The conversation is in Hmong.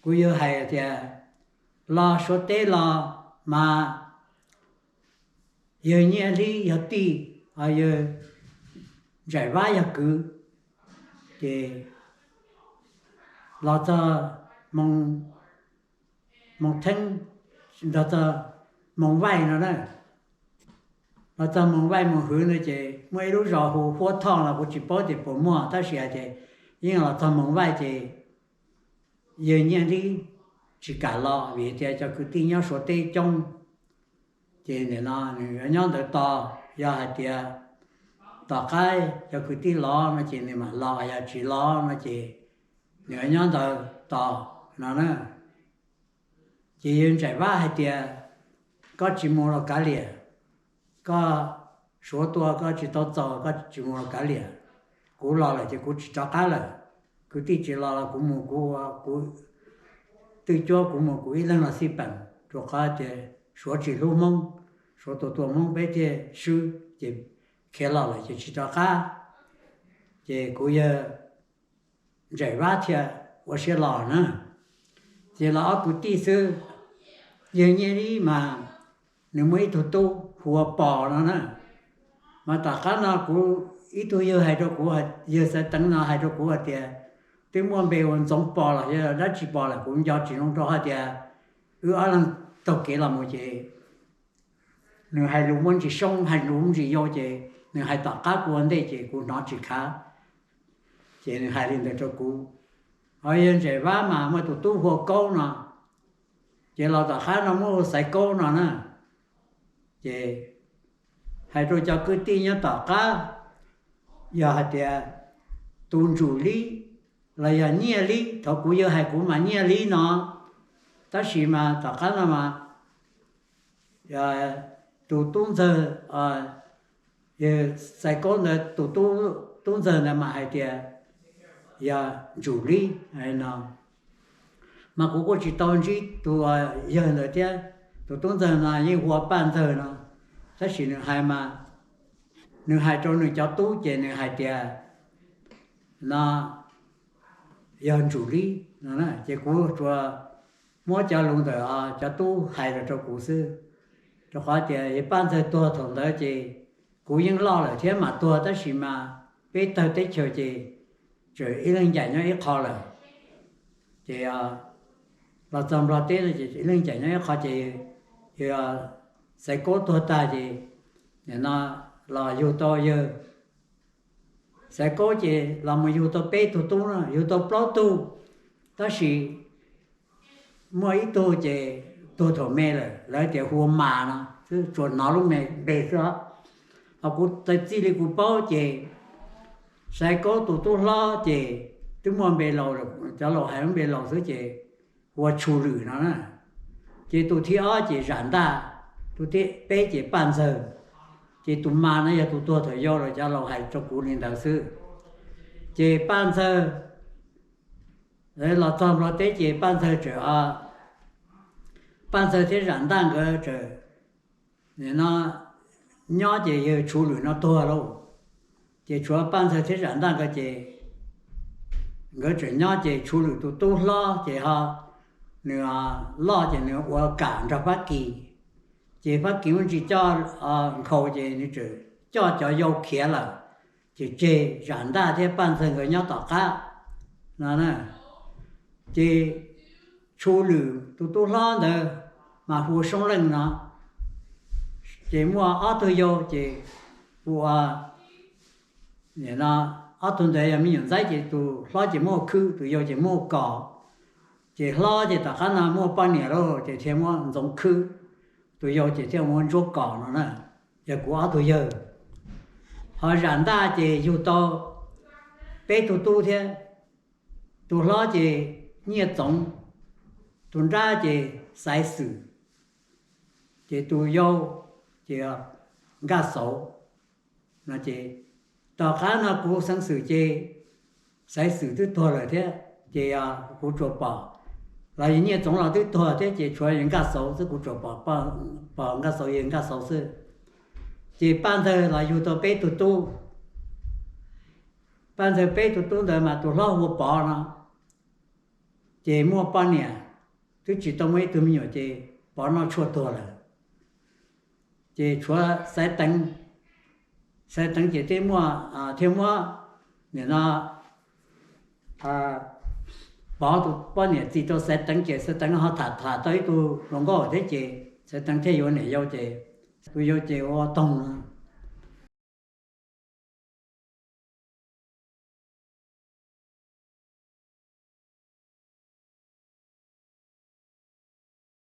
kuv yawg hais tias los Suav teb los mas yawg Nyiaj Hlib yog tij, yawg Ntsaim Vab yog kwv, ces los txog Moos Theeb, los txog Moos Vaij no na, los txog Moos Vaij Moos Hwv no ces muaj ib lub zos hu Huab Thoj no, kuv tsis paub tias puas muaj, tab sis hais tias yeej los txog Moos Vaij ces yawg Nyiaj Hlib tsis kam los vim tias cov kwv tij nyob Suav teb coob. Ces nim no nws yuav nyob ntawd tos, yog hais tias tom qab cov kwv tij los no ces nws mam los, yog tsis los no ces nws yuav nyob ntawd tos no na. Ces yawg Ntsaim Vab hais tias, koj tsis mus los kav liam, koj Suav tua koj tsis tau txaus, koj tsis mus los kav liam. Kuv los lawm ces kuv tsis rov qab lawm. Kwv tij tsis los los kuv mus, kuv, kuv twj cuab, kuv mus kuv ib leeg los xij peem, rau qhov tias Suav tsis hlub Hmoob, Suav tua tua Hmoob peb thiaj swb, ces khiav los lawm ces tsis rov qab. Ces kuv yawg Ntsaim Vab thiaj ua siab los na. Ces los ob kwv tij xwb, yawg Nyiaj Hlib mas nws muaj ib tug tub hu ua Pos no na. Mas tom qab no kuv ib tug yawg hais rau kuv, yawg Xaiv Teev no hais rau kuv hais tias twb muaj npe ua Ntxoov Pos los yog dab tsi Pos lawm kuv nco tsis zoo, rau hais tias wb ob leeg taug kev los mus ces nws hais lus muaj ntsis soob, hais lus muaj ntsis yau ces nws hais tom qab kuv ua ntej ces kuv hnov tsis khav. Ces nws hais li ntawd rau kuv. Ho yawg Ntsaim Vab mas muaj tus tub hu ua Kaub no, ces los tom qab no muab hu Xaiv Kaub no na. Ces hais rau cov kwv tij nyob tom qab, yog hais tias tus Ntsum Lib los yog Nyiaj Lib, thaum kuv yawg hais kuv mas Nyiaj Lib no, tab sis mas tom qab no mas tus tub ntxawg, yawg Xaiv Kaub ntawd tus tub ntxawg ntawd mas hais tias yog Ntsum Lib no. Mas kuv kuj tsis tau ntsib tus yawg ntawd thiab. Tus tub ntxawg no yeej hu ua Paj Ntxawg no, tab sis nws hais mas, nws hais rau nws cov tub ces nws hais tias no yog Ntsum Lib no. Ces kuv tsuas muab cov lus ntawm cov tub hais los rau kuv xwb, rau qhov tias Paj Ntxawg tuag thaum ntawd ces kuv yeej loj lawm thiab mas tuag, tab sis mas peb tawg teb chaws ces tseem ib leeg ncaim nyob ib qho lawm. Ces los txog Nplog teb no ces ib leeg ncaim nyob ib qho ces Xaiv Kaub tuag tag ces nim no los yug tau yawg Xaiv Kaub ces los mus yug tau peb tug tub no, yug tau plaub tug, tab sis muaj ib tug ces tuag thaum me lawm, lawv tias hu ua Mas no xwb, tsuas hnov lub me npe xwb. Ho kuv txij li kuv paub ces Xaiv Kaub tus tub hlob ces twb muaj npe laus, cov laus hais lub npe laus xwb ces hu ua Tshu Lwm no na. Ces tus thib ob ces Zam Ntaj, tus thib peb ces Paj Ntxawg. Ces tus Mas no yog tus tuag thaum yau los cov laus hais rau kuv li ntawd xwb. Ces Paj Ntxawg los txog Nplog teb ces Paj Ntxawg tseem, Paj Ntxawg thiab Zam Ntaj nkawd tseem no nyob ces yawg Tshu Lwm no tuag lauj. Ces tshuav Paj Ntxawg thiab Zam Ntaj nkawd ces nkawd tseem nyob ces Tshu Lwm tus tub hlob ces ho nws loj ces nws ua kam nrog Fab Kis. Ces Fab Kis muaj ntsis coj nkhaus ces nws tseem coj cov yau khiav lawm, ces tseg Zam Ntaj thiab Paj Ntxawg nkawd nyob tom qab no. Ces Tshu Lwm tus tub hlob ntawd mas hu ua Soob Leej no. Ces muaj ob tug yau ces hu ua, ob tug ntawd yog me nyuam ntxaib ces tus hlob ces muaj Khwb, tus yau ces muaj Kos. Ces hlob ces tom qab no muaj poj niam lawm ces thiaj muab Ntxoov Khwb, tus yau ces thiaj muab Ntsuab Kos no na. Yog kuv ob tug yawg. Ho Zam Ntaj ces yug tau peb tug tub thiab. Tus hlob ces Nyiaj Txoov, tus nrab ces Xaiv Xwm, ces tus yau ces Nkaj Xauv no. Ces tom qab no kuv xeev xwm ces Xaiv Xwm twb tuag lawm thiab, ces kuv tsuas pom, los yog Nyiaj Txoov los twb tuag thiab ces tshuav yawg Nkaj Xauv xwb, kuv tsuas pom, pom Nkaj Xauv, yawg Nkaj Xauv xwb. Ces Paj Ntxawg los yug tau peb tug tub. Paj Ntxawg peb tug tub ntawd mas tus hlob hu ua Pov no. Ces muaj poj niam twb tsis tau muaj ib tug me nyuam ces Pov noj tshuaj tuag lawm. Ces tshuav Xaiv Teev, Xaiv Teev ces twb muaj, thiaj muab nim no Pov tus poj niam txis rau Xaiv Teev ces Xaiv Teev ho tham tham tau ib tug hluas nkauj thiab ces Xaiv Teev thiaj yuav niam yau ces tus yau ces ua Toog no.